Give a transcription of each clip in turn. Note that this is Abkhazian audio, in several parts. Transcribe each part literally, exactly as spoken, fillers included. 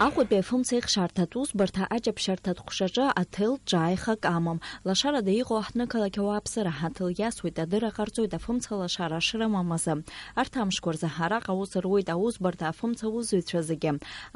Аҟәатәи афымца ихшарҭатә усбарҭа аҷаԥшьарҭатә ҟәшаҿы аҭел ҿааихак амам. Лашарада иҟоу аҳҭнықалақь ауааԥсыра ҳаҭел иасуеит, адырра ҟарҵоит афымца лашара шрымам азы. Арҭ амшқәа рзы араҟа аус руеит аусбарҭа афымца аусзуҩцәа зегьы.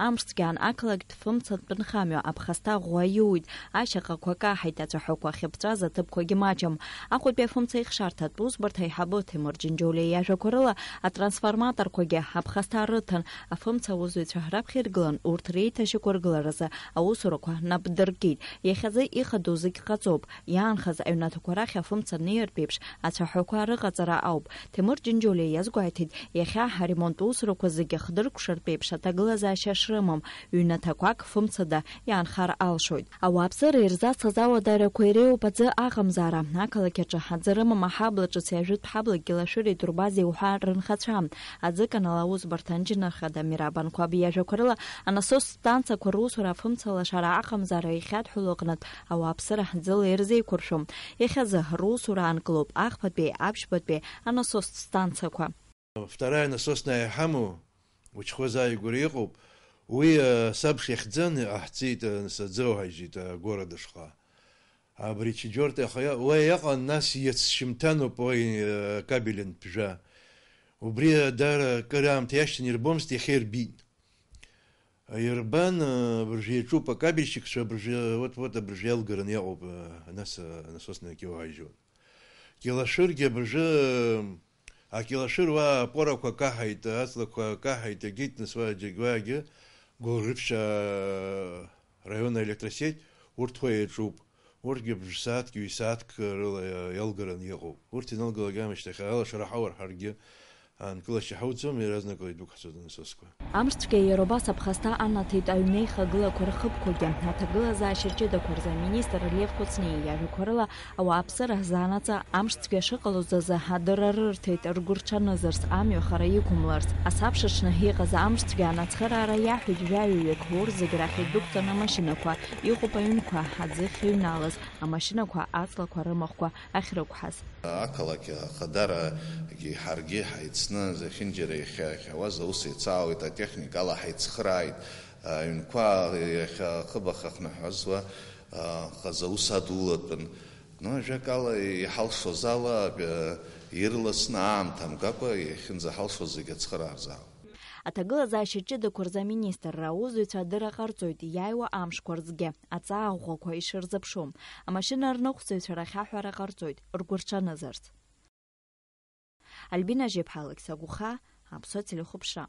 Амш цәгьан ақалақьтә фымцатә нхамҩа аԥхасҭа ӷәӷәа иуит, ашьаҟақәа каҳаит, ацәаҳәақәа ахьыԥҵәаз аҭыԥқәагьы маҷым. Аҟәатәи афымца ихшарҭатә усбарҭа аиҳабы Ҭемыр Џьынџьолиа иажәақәа рыла, атрансформаторқәагьы аԥхасҭа рыҭан, афымца аусзуҩцәа раԥхьа иргылан, урҭ реиҭашьақәыргыларазы аусурақәа нап дыркит. Иахьазы ихадоу зегь ҟаҵоуп. Иаанхаз аҩнаҭақәа рахь афымца неиртә еиԥш, ацәаҳәақәа рыҟаҵара ауп. Ҭемыр Џьынџьолиа иазгәеиҭеит, иахьа аремонт усурақәа зегьы хдыркәшартә еиԥш аҭагылазаашьа шрымам, ҩнаҭақәак фымцада иаанхар алшоит. Ауааԥсыра ирзацлаз ауадаҩрақәа иреиуоуп аӡы аҟамзаара. Ақалақь аҿы аӡы рымам аҳабла ҿыци ажәытә ҳаблакьгьы лашәыреи дурбази уҳәа рынхацәа. Аӡы канал аусбарҭа анџьныр хада Мираб Анқәаб иажәақәа рыла, анасостә станциақәа русура афымца лашара аҟамзаара ихьадҳәало аҟнытә ауааԥсыра ҳӡыла ирзеиқәыршәом. Иахьазы русура аанкылоуп ахԥатәи, аԥшьбатәи анасостә станциақәа. Вторая насосная иҳамоу, учхозааигәара иҟоуп, уи, э, сабш иахьӡан, иҟаҳҵеит, э, саӡы уҳажьит, э, город ашҟа. Абри Чиџьорта, аха уа иаҟан, нас иац шьымҭаноуп уа, э, кабель анԥжәа. Убри, э, дара акыр аамҭа иашьҭан, ирбомызт, иахьа ирбит. Ирбан, э, абыржәы иаҿуп акабельщикцәа, абыржәы, вот, вот, абыржәы иалгараны иаҟоуп, э, нас, э, насосная киоҳажьуан. Кьалашәыргьы абыржәы, э, акьалашәыр уа апорақәа каҳаит, аҵлақәа каҳаит, агеит, нас уа џьагьуаагьы, Гәылрыԥшь, э, раион аэлектросеть, урҭ уа иаҿуп. Урҭгьы абыржәы сааҭк, ҩ-сааҭк рыла, э, иалгараны иҟоуп. Урҭ иналгалак аамышьҭахь алашара ҳауар ҳаргьы, Аанкылашьа ҳауӡом, иаразнакала идәықәҳҵоит анасосқәа. Амш цәгьа иара убас аԥхасҭа анаҭеит аҩнеихагылақәа рхыбқәагьы. Аҭагылазаашьа ҷыдақәа рзы аминистр Лев Кәыҵниа иажәақәа рыла, ауааԥсыра заанаҵы амш цәгьа шыҟалоз азы адырра рырҭеит, ргәы рҽанызарц, амҩа хара иқәымларц. Асабшаҽны иҟаз амш цәгьа анацхыраара иаҳәеит жәаҩаҩык, урҭ зегь рахь идәықәҵан амашьынақәа, иҟоуп аҩнқәа, аӡы ахьыҩналаз, амашьынақәа аҵлақәа рымахәқәа ахьрықәҳаз. Ақалақь ахадарагьы ҳаргьы ҳаицны, зехьынџьара иахьа-, иахьауаз аус еицаауеит, атехникала ҳаицхырааит, аҩнқәа иахьа ахыбаха хныҳәазуа, а, хазы аус адулатәын. Ну, ажәакала, иҳалшоз ала, а, ирласны аамҭа мгакәа иахьынӡаҳалшоз зегьы ацхыраара рзаауеит. Аҭагылазаашьа ҷыдақәа рзы аминистрра аусзуҩцәа адырра ҟарҵоит иааиуа амшқәа рзгьы аҵаа ӷәӷәақәа ишырзыԥшу. Амашьына рныҟәцаҩцәа рахь аҳәара ҟарҵоит ргәырҽанызарц. Альбина Жьеԥҳа, Алықьса Гәыхаа, Аԥсуа телехәаԥшра.